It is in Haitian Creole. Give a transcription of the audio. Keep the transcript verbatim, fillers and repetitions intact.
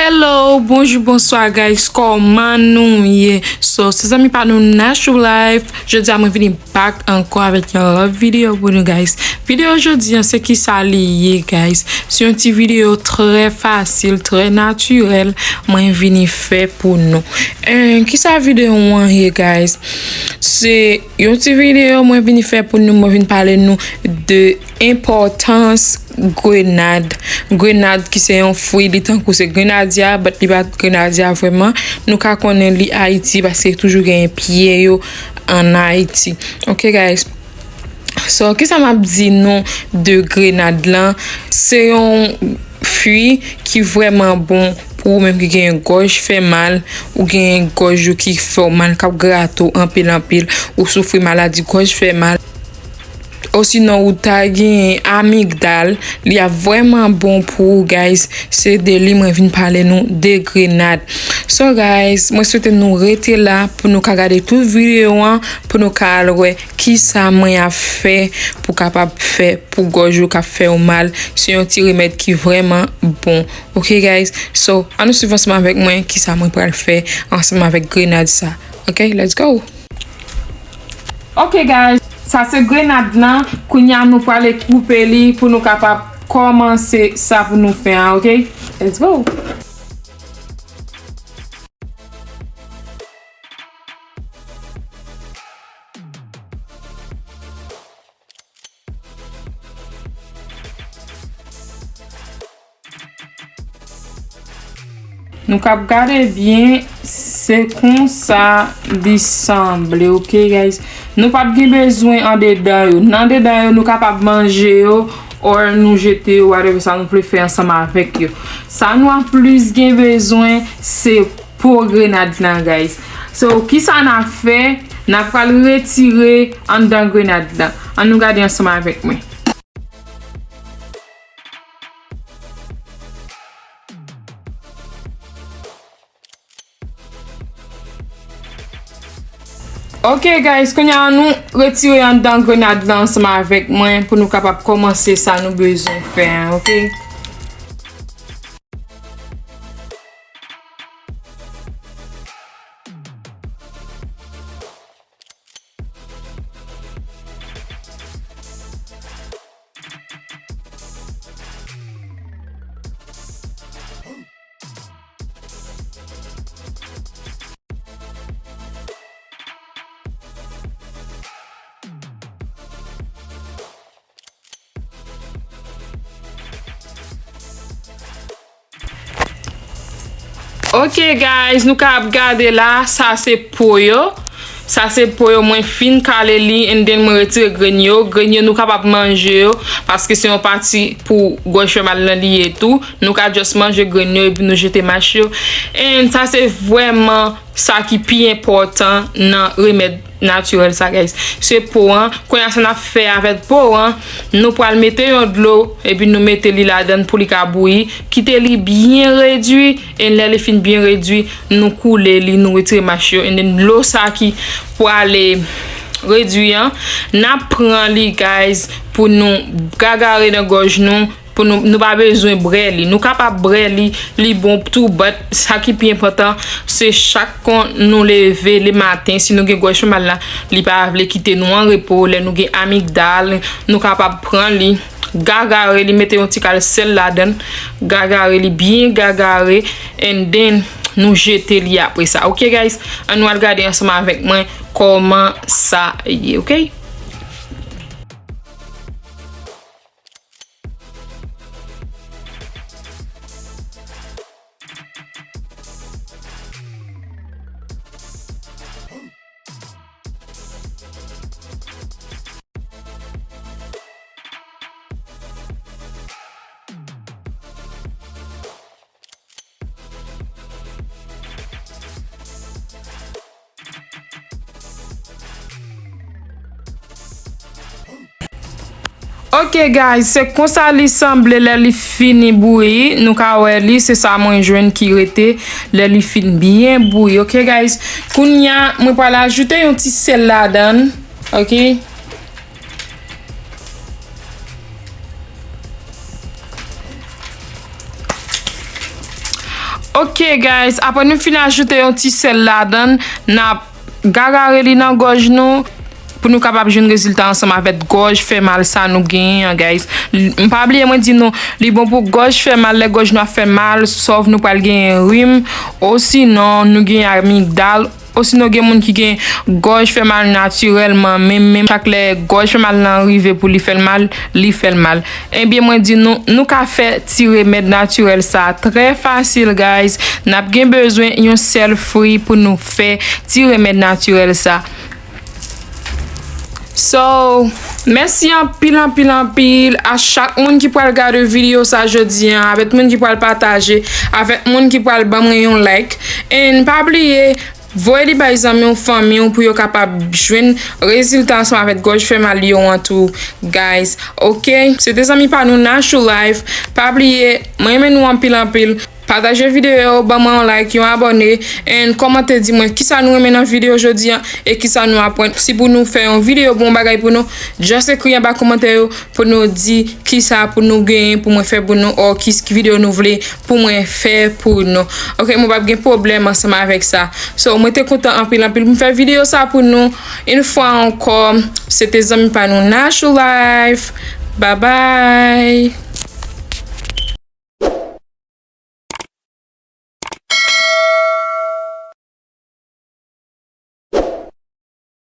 Hello, bonjou, bonswa, guys. Kòman nou ye? So, se zanmi pa nou Natural Life. Jodi a, mwen vini back ankò avèk yon lòt videyo pou nou, guys. Videyo jodi a, se kisa li ye, guys? Se yon ti videyo trè fasil, trè natirèl, mwen vini fè pou nou. Eh, kisa videyo an ye, guys? Se yon ti videyo mwen vini fè pou nou, mwen vin pale nou de enpòtans grenad. Grenad ki se yon fwi, li tankou se grenadya, but li pa grenadya vrèman. Nou ka konnen li Ayiti paske toujou genyen pye yo ann Ayiti. Ok, guys. So, kisa m ap di nou de grenad lan? Se yon fwi ki vrèman bon pou ou menm ki genyen gòj fè mal, ou genyen gòj ou ki fè w mal, k ap grate w anpil, anpil, ou soufri maladi gòj fè mal. Osinon, ou ta genyen amigdal, li ap vrèman bon pou ou, guys. Se de li mwen vin pale nou de grenad. So, guys, mwen swete nou rete la pou nou ka gade tout videyo an, pou nou ka al wè kisa mwen ap fè pou kapab fè pou gòj ou k ap fè w mal. Se yon ti remèd ki vrèman bon. Ok, guys? So, ann nou swiv ansanm avèk mwen kisa mwen pral fè ansanm avèk grenad sa. Ok, let's go! Ok, guys, sa se grenad lan. Kounye a nou prale koupe li pou nou kapab kòmanse sa pou nou fè an, ok? Let's go! Nou k ap gade byen, se konsa li sanble, ok, guys? Nou p ap gen bezwen andedan yo. Nan andedan yo, nou kapab manje yo, or nou jete yo, whatever sa nou vle fè ansanm avèk yo. Sa nou ap plis gen bezwen, se po grenad lan, guys. So, kisa n ap fè? N ap pral retire anndan grenad lan. Ann nou gade ansanm avèk mwen. Ok, guys, kounye a nou retire anndan grenad lan ansanm avèk mwen pou nou kapab kòmanse sa nou bezwen fè an, ok? Ok, guys, nou ka ap gade la, sa se po yo. Sa se po yo, mwen fin kale li, and then mwen retire grenn yo. Grenn yo, nou kapab manje yo, paske se yon pati pou gòj fè mal lan li ye tou. Nou ka just manje grenn yo, epi nou jete mach yo. And sa se vrèman sa ki pi enpòtan nan remèd natirèl sa, guys. Se po an. Kounye a, sa n ap fè avèk po an, nou pral mete yon dlo, epi nou mete li ladann pou li ka bouyi. Kite li byen redui, e lè li fin byen redui, nou koule li, nou retire mach yo, and then dlo sa ki prale redui an, n ap pran li, guys, pou nou gagare nan gòj nou, pou nou, nou pa bezwen bwè li. Nou kapab bwè li, li bon tou, but sa ki pi enpòtan, se chak kon nou leve le maten, si nou gen gòj fè mal la, li pa vle kite nou an repo, lè nou gen amigdal, nou kapab pran li, gagare li, mete yon ti kal sèl ladann, gagare li, byen gagare, and then nou jete li apre sa. Ok, guys? Ann nou al gade ansanm avèk mwen kòman sa ye, ok? Ok, guys, se konsa li sanble lè li fini bouyi. Nou ka wè li, se sa mwen jwenn ki rete lè li fin byen bouyi. Ok, guys, kounye a, mwen pral ajoute yon ti sèl ladann. Ok. Ok guys, apre nou fin ajoute yon ti sèl ladan, n ap gagare li nan gòj nou pou nou kapab jwenn rezilta ansanm avèk gòj fè mal sa nou genyen an, guys. M pa bliye mwen di nou, li bon pou gòj fè mal, lè gòj nou ap fè mal, sòf nou pral genyen rim, osinon nou genyen amigdal, osinon gen moun ki gen gòj fè mal natirèlman, menm, menm chak lè gòj fè mal nan rive pou li fè l mal, li fè l mal. Ebyen, mwen di nou, nou ka fè ti remèd natirèl sa trè fasil, guys. N ap gen bezwen yon sèl fwi pou nou fè ti remèd natirèl sa. So, mèsi anpil, anpil, anpil a chak moun ki pral gade videyo sa jodi an, avèk moun ki pral pataje, avèk moun ki pral ban mwen yon like. And pa bliye, voye li bay zanmi w, fanmi w pou yo kapab jwenn rezilta ansanm avèk gòj fè mal yo an tou, guys. Ok? Se te zanmi pa nou, Nash Life. Pa bliye, mwen renmen nou anpil, anpil. Pataje videyo, ban mwen yon like, yon abòne, and kòmante di mwen kisa nou renmen nan videyo jodi an e kisa nou aprann. Si pou nou fè yon videyo, bon bagay pou nou, just ekri anba kòmantè yo pou nou di kisa pou nou genyen pou mwen fè pou nou, or ki videyo nou vle pou mwen fè pou nou. Ok, mwen p ap gen pwoblèm ansanm avèk sa. So, mwen te kontan anpil, anpil pou m fè videyo sa pou nou. Yon fwa ankò, se te zanmi pa nou, Nash Life. Bye bye.